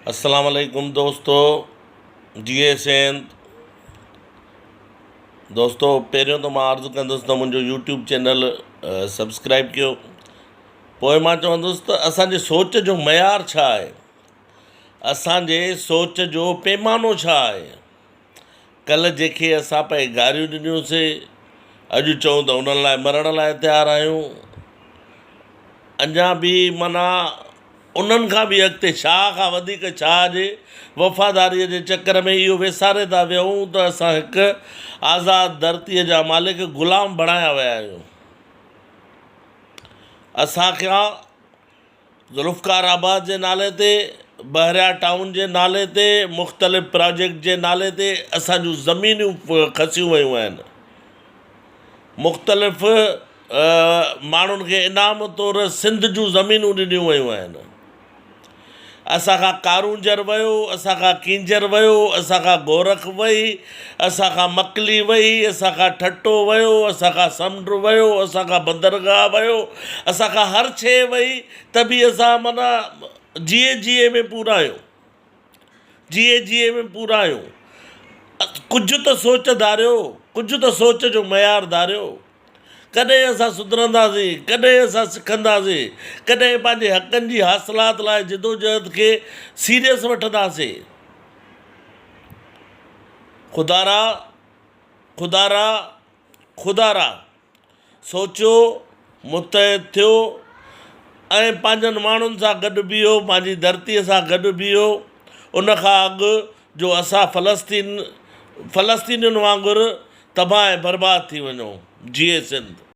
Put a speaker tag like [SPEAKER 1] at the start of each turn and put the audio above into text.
[SPEAKER 1] السلام عليڪم دوستو جيئي سنڌ دوستو پهريون ته مان عرض ڪندس ته منهنجو يوٽيوب چينل سبسڪرائب ڪيو پوء مان چوندس ته اسانجي سوچ جو معيار ڇا آهي اسانجي سوچ جو پيمانو ڇا آهي ڪلهه جنهن کي اسان پئي گاريون ڏنيون سي اڄ چئون ته انهن لاء مرڻ لاء تيار آهيون. اڃا به معنيٰ انهن کان به اڳتي شاهه کان وڌيڪ شاهه جي وفاداريء جي چڪر ۾ اهو ويساري ٿا ويهون ته اسان هڪ آزاد ڌرتيء جا مالڪ غلام بڻايا ويا آهيون. اسان کان ذوالفقار آباد جي نالي تي، بحريا ٽائون جي نالي تي، مختلف پراجيڪٽ جي نالي تي اسان جون زمينون کسيون ويون آهن. مختلف ماڻهن کي انعام طور سنڌ جون زمينون ڏنيون ويون آهن. اسان کان ڪارونجهر ويو، اسان کان ڪينجهر ويو، اسان کان گورک وئي، اسان کان مڪلي وئي، اسان کان ٺٽو ويو، اسان کان سمنڊ ويو، اسان کان بندرگاهه ويو، اسان کان هر شيء وئي ته به اسان معنيٰ جيئي جيئي ۾ پورا آهيون، جيئي جيئي ۾ پورا آهيون. ڪجهه ته سوچ ڌاريو، ڪجهه ته سوچ جو معيار ڌاريو. ڪڏهن اسان سڌرنداسين، ڪڏهن اسان سکنداسين، ڪڏهن پنهنجي حقن جي حاصلات لاء جدوجهد کي سيريس وٺنداسين. خدارا، خدارا، خدارا سوچيو، متحد ٿيو ۽ پنهنجن ماڻهن سان گڏ بيهو، پنهنجي ڌرتيء سان گڏ بيهو، ان کان اڳ جو اسان فلسطين فلسطينين وانگر تباهه ۽ برباد ٿي وڃون. جيئي سنڌ.